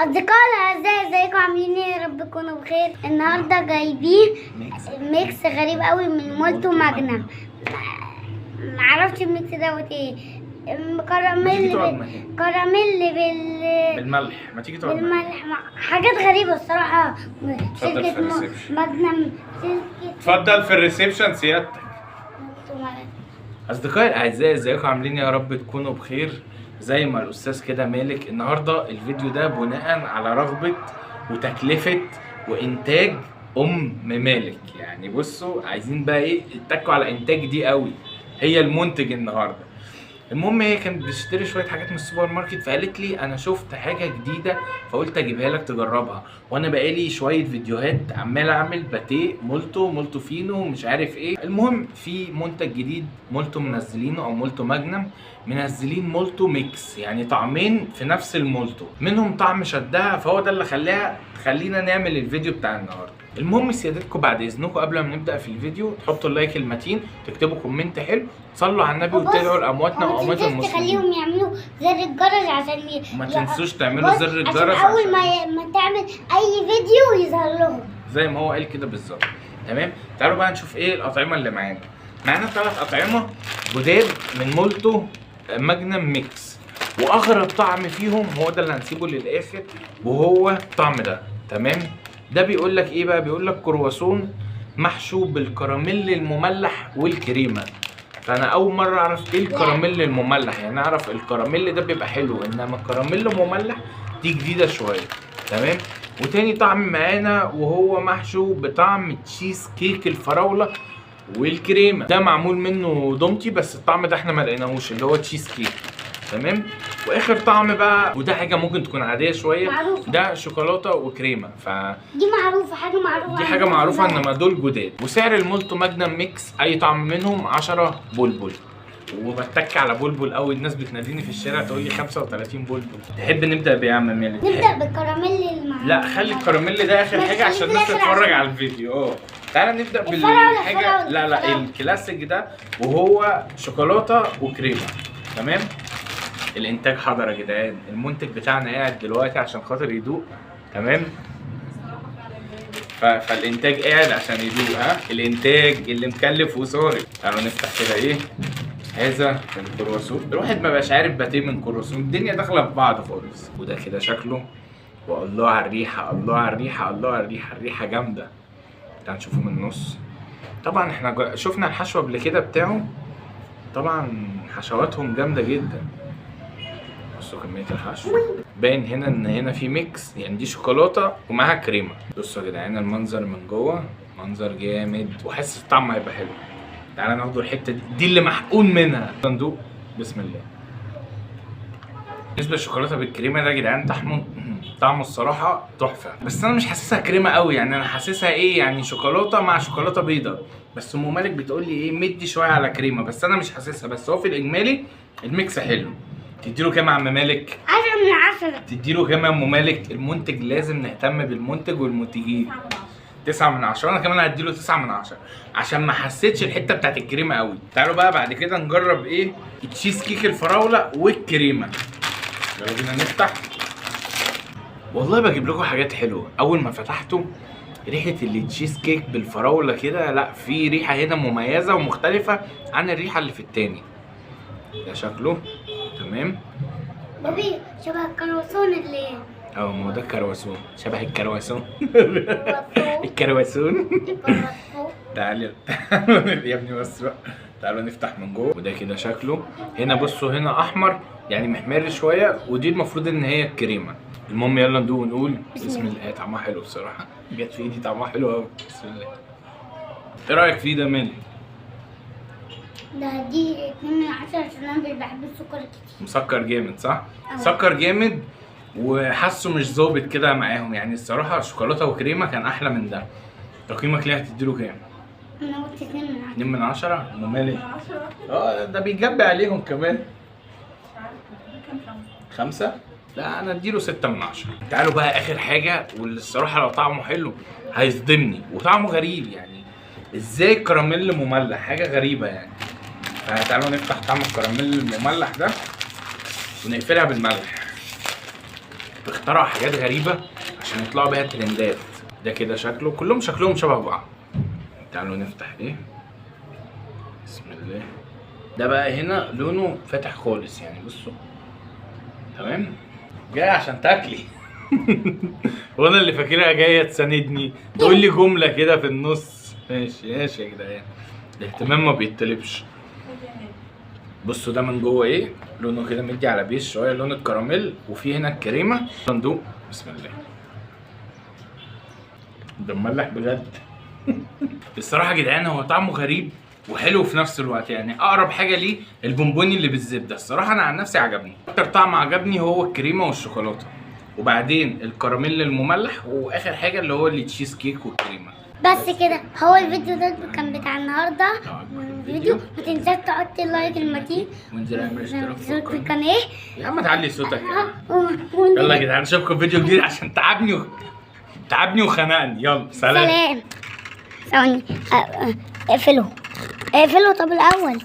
أصدقائي الأعزاء، ازيكم؟ عاملين ايه؟ يا رب تكونوا بخير. النهارده جايبين mix mix غريب قوي من مولتو ماجنم. معرفش ال mix دوت ايه. ما تيجي كراميل تقعد مكاني. كراميل بالملح. ما تيجي تقعد مكاني. بالملح حاجات غريبة الصراحة. اتفضل شركة في ال reception. ماجنم، شركة اتفضل في ال reception سيادتك. مولتو ماجنم. اصدقائي الاعزاء، ازيكم؟ عاملين إيه؟ يا رب تكونوا بخير. زي ما الاستاذ كده مالك، النهارده الفيديو ده بناء على رغبة وتكلفة وانتاج ام مالك. يعني بصوا، عايزين بقى ايه، اتكوا على انتاج دي قوي، هي المنتج النهارده. المهم هي كانت بتشتري شوية حاجات من السوبر ماركت، فقالت لي انا شفت حاجة جديدة فقلت اجيبها لك تجربها. وانا بقالي شوية فيديوهات عمال اعمل باتيه مولتو، مولتو فينو، مش عارف ايه. المهم في منتج جديد مولتو منزلينه، او مولتو ماجنم منزلين مولتو mix، يعني طعمين في نفس المولتو، منهم طعم شدها، فهو ده اللي خلاها تخلينا نعمل الفيديو بتاع النهارده. المهم سيادتكم بعد اذنكم قبل ما نبدا في الفيديو تحطوا ال like المتين، تكتبوا comment حلو، تصلوا على النبي وبص، وتدعوا لامواتنا وما واموات تنسوش المسلمين. تخليهم يعملوا زر الجرس عشان وما تنسوش تعملوا بص، زر عشان الجرس اول عشان ما تعمل اي فيديو يظهر لهم زي ما هو قال كده بالظبط. تمام، تعالوا بقى نشوف ايه الاطعمة اللي معانا. معانا 3 اطعمه جداد من مولتو ماجنم mix، واغرب طعم فيهم هو ده اللي هنسيبه للاخر، وهو الطعم ده. تمام، ده بيقول لك ايه بقى؟ بيقول لك كرواسون محشو بالكراميل المملح والكريمه. فانا اول مرة اعرف ايه الكراميل المملح، يعني اعرف الكراميل ده بيبقى حلو، انما الكراميل المملح دي جديدة شوية. تمام، وتاني طعم معانا وهو محشو بطعم تشيز كيك الفراوله والكريمه، ده معمول منه دومتي، بس الطعم ده احنا ما لقيناهوش، اللي هو تشيز كيك. تمام، واخر طعم بقى، وده حاجة ممكن تكون عادية شوية، معروفة. ده شوكولاتة وكريمه. ف دي معروفة، حاجة معروفة دي حاجة معروفة، انما دول جداد. وسعر المولتو ماجنم mix اي طعم منهم 10 بلبل، وبتك على بلبل قوي، الناس بتناديني في الشارع تقول لي 35 بلبل. تحب نبدا بايه يا عم مالك؟ نبدا بالكراميل المع لا، خلي الكراميل ده اخر بس حاجة خليه عشان في الناس الآخر تتفرج عشان- على الفيديو. تعالى نبدا الفراولة، بالحاجة، الفراولة، لا لا، الفراولة. الكلاسيك ده، وهو شوكولاتة وكريمه. تمام، الانتاج حضر يا جدعان، المنتج بتاعنا قاعد دلوقتي عشان خاطر يدوق. تمام، فالانتاج قاعد عشان يدوق. ها، الانتاج اللي مكلف وصارف. تعالوا نفتح كده ايه هذا الكرواسون. الواحد ما بقاش عارف باتيه من كرواسون، الدنيا داخله في بعض خالص. وده كده شكله، والله على الريحة، الله على الريحة، الله على الريحة، الريحة جامدة. تعالوا نشوفه من النص. طبعا احنا شفنا الحشو قبل كده بتاعه، طبعا حشواتهم جامدة جدا. بصوا كمية الحشو، باين هنا ان هنا في mix، يعني دي شوكولاتة ومعاها كريمة. بصوا يا جدعان المنظر من جوه، منظر جامد، وحاسس الطعم هيبقى حلو. تعالى ناخدوا الحتة دي اللي محقون منها. صندوق، بسم الله. بالنسبة للشوكولاته بالكريمه ده يا جدعان، طعمه الصراحة تحفة، بس انا مش حاسسها كريمة قوي، يعني انا حاسسها ايه، يعني شوكولاتة مع شوكولاتة بيضة، بس ام مالك بتقول لي ايه، مدي شوية على كريمة، بس انا مش حاسسها. بس هو في الاجمالي ال mix حلو. تديله كام يا عم مالك؟ 10 من 10. تديله كام يا ام مالك؟ المنتج لازم نهتم بالمنتج والمنتجين. 9 من 10. انا كمان هديله 9 من 10 عشان ما حسيتش الحتة بتاعت الكريمة قوي. تعالوا بقى بعد كده نجرب ايه التشيز كيك الفراوله والكريمه. يلا بينا نفتح. والله بجيب لكم حاجات حلوة. اول ما فتحته ريحه التشيز كيك بالفراوله كده، لا في ريحه هنا مميزة ومختلفة عن الريحة اللي في التاني. ده شكله تمام. بابي شبه الكرواسون اللي اه، ما هو ده الكرواسون، شبه الكرواسون. الكرواسون. الكرواسون. الكرواسون. تعالى يا ابني بس بقى، تعالوا نفتح من جوه. وده كده شكله هنا، بصوا هنا احمر يعني محمر شوية، ودي المفروض ان هي الكريمة. المهم يلا ندوق ونقول بسم بسم الله. الله. طعمها حلو بصراحة، جت في ايدي طعمها حلو قوي. بسم الله. ايه رايك فيه ده مالك؟ ده دي 2 من 10 عشان انا مش بحب السكر كتير. مسكر جامد صح؟ أه. مسكر جامد، وحاسه مش ظابط كده معاهم، يعني الصراحة شوكولاتة وكريمه كان احلى من ده. تقييمك ليه هتديله كام؟ انا قلت 2 من 10. 2 من 10. ممالك؟ اه ده بيجب عليهم كمان. 5؟ لا انا اديله 6 من 10. تعالوا بقى اخر حاجة، واللي الصراحة لو طعمه حلو هيصدمني، وطعمه غريب، يعني ازاي كراميل مملح، حاجة غريبة يعني. فتعالوا نفتح طعم الكراميل المملح ده ونقفلها بالملح. بيخترعوا حاجات غريبة عشان يطلعوا بيها ترندات. ده كده شكله، كلهم شكلهم شبه بعض. تعالوا نفتح ايه، بسم الله. ده بقى هنا لونه فاتح خالص يعني، بصوا تمام. جاي عشان تاكلي. وانا اللي فاكرها جاية تساندني، تقول لي جملة كده في النص. ماشي ماشي يا جدعان، الاهتمام ما بيتطلبش. بصوا ده من جوه ايه، لونه كده مدي على بيش شوية، لون الكراميل، وفي هنا الكريمة. صندوق، بسم الله. ده مملح بجد. الصراحة يا جدعان هو طعمه غريب وحلو في نفس الوقت، يعني اقرب حاجة ليه البونبوني اللي بالزبده. الصراحة انا عن نفسي عجبني. اكتر طعم عجبني هو الكريمة والشوكولاته، وبعدين الكراميل المملح، واخر حاجة اللي هو التشيز كيك والكريمه. بس كده هو الفيديو ده كان بتاع النهارده. لو عجبك الفيديو ما تنساش تحط ال like المتين وانزل اعمل اشتراك في في القناة. القناة. يا عم تعلي صوتك يا عم. يلا يا جدعان اشوفكم في فيديو جديد، عشان تعبني تعبني وخنقني. يلا سلام. سلام. ثواني، اقفله اقفله. طب الاول.